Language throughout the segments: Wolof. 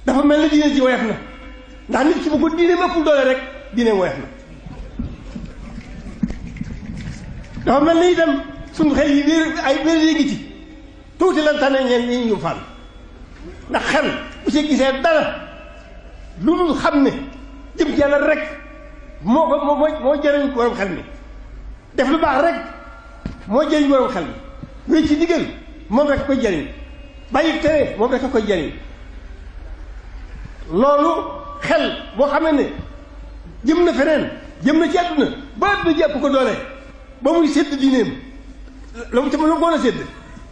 dafa mel ni diine ji woyof na ndax nit ki bu ko diine ëppul doole rek diine woyof na. dafa mel ni itam suñu xel yi ay wér yi ngi ci tuuti lan tane ñeen ñi ñu fàll ndax xel bu ci gisee dara lu dul xam ne jëm ci yàlla rek moo jëriñ borom xel mi def lu baax rek moo jëriñ borom xel mi wéy ci digal moom rek koy jëriñ bàyyi tere moom rek a koy jëriñ loolu xel boo xamee ne jëm na feneen jëm na ci àdduna ba àdduna jàpp ko doole ba muy sédd diineem la mu ca mën a goon a sédd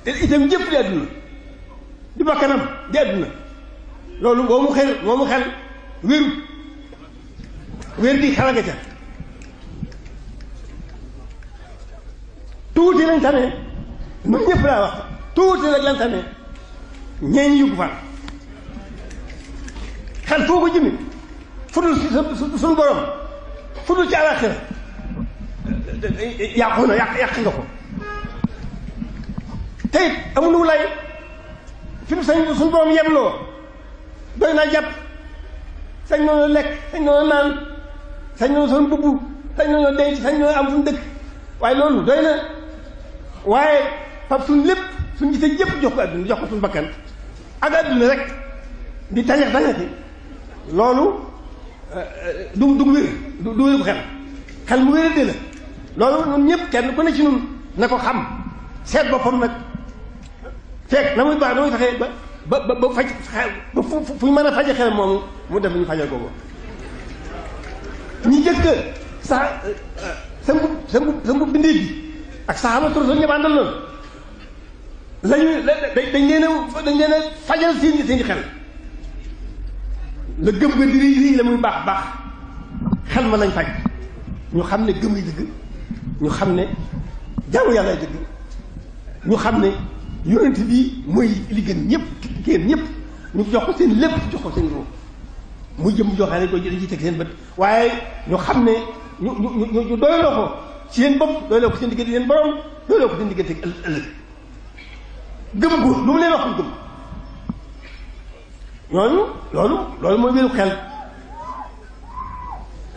te itam jëpp di àdduna di bakkanam di àdduna loolu moomu xel wéru wér di xalaga ca tuuti lañ tane ñun ñëpp laa wax tuuti rek lañ tane ñeeñ yu ko fan xel foo ko jëmi fudul suñu borom fudul ci àllaaxira yàqu na yàq nga ko te it amuñu lay fi mu sañ suñu borom yemloo doy naa jàpp sañ noonu lekk sañ noonu naan sañ noonu son bubb sañ noonu denc sañ noonu am suñu dëkk waaye loolu doy na waaye fab suñ lépp suñ gisee jëpp jox ko adduna jox ko suñu bakkan ak adduna rek di tañax tañaxi loolu du wér du wér bu xel mu wér de la loolu ñun ñëpp kenn ku ne ci ñun na ko xam seet boppam nag fekk na muy baax na muy fexee ba faj ba fu ñu mën a faje xel moomu mu def ñu fajal ko ñi jëkk sa mbub bindee bi ak saxaaba tur ñëpp àndal loolu dañ leen a fajal seen xel la gëm nga di la muy baax baax xel ma nañ faj ñu xam ne gëm yi dëgg ñu xam ne jaamu yàlla dëgg ñu xam ne yonent bi mooy li gën ñëpp kenn ñëpp ñu jox ko seen lépp jox ko seen ruux muy jëm joxee nañ ko dañ ciy teg seen bët waaye ñu xam ne ñu doyloo ko ci seen bopp doyloo ko seen diggante seen borom doyloo ko seen diggante ëllëg gëm ko lu mu leen wax gëm ñooñu loolu mooy wéru xel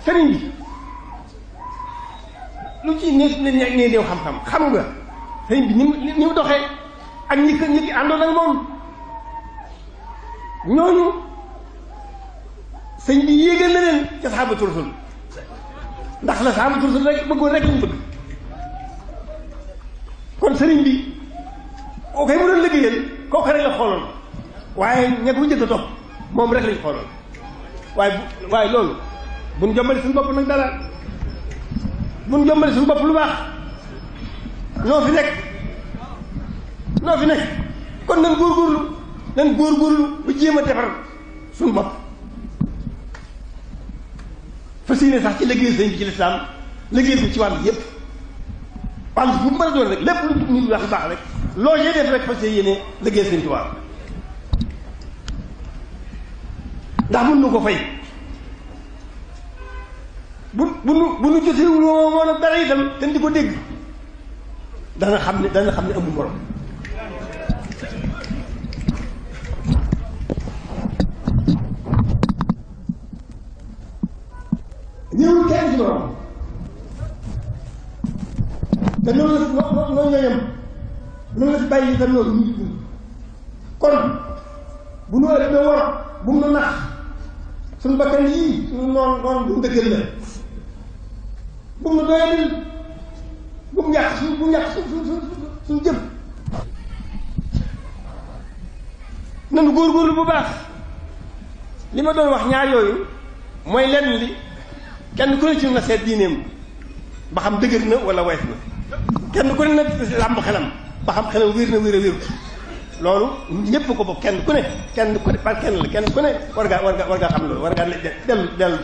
sëriñ bi lu ci ne néew xam nga sëriñ bi ni mu doxee ak ñi ki àndoon ak moom ñooñu sëñ bi yéegal na leen ca saxaabatu rasul ndax la saxaabatu rasul rek bëggoon rek lañu bëgg kon sëriñ bi koo koy mu doon liggéeyal kooku rek la xooloon waaye ña ko njëkk a topp moom rek lañ xooloon waaye loolu buñ jombali suñu bopp nag dara buñ jombali suñu bopp lu baax noo fi nekk kon nan góorgóorlu ba jéem a defar suñu bopp fas yéene sax ci liggéey sëñ bi ci lislaam liggéey bi ci wàll yépp wàll bu mu mën a doon rek lépp lu nit wax lu baax rek loo yee def rek fas yéene liggéey sëñ Tuubaa ndax mën nu ko fay bu nu jotewul woon dara itam te di ko dégg dana xam ne amul morom ñëwul kenn ci morom te noonu la yem noonu la fi bàyyi itam loolu ñu dund kon bu nu ëllëgee war bu mu nax suñu bakkan yii suñu noon bu mu dëggal la bu mu doyadil bu mu yàq suñu jëm nanu góorgóorlu bu baax li ma doon wax ñaar yooyu mooy lenn li kenn ku ne ci na seet diineem ba xam dëgër na wala woyof na kenn ku ne nag làmb xelam ba xam xelam wér na wér a wéru loolu ñépp ko bokk kenn ku ne par kenn la kenn ku ne war ngaa xam loolu war ngaa dellu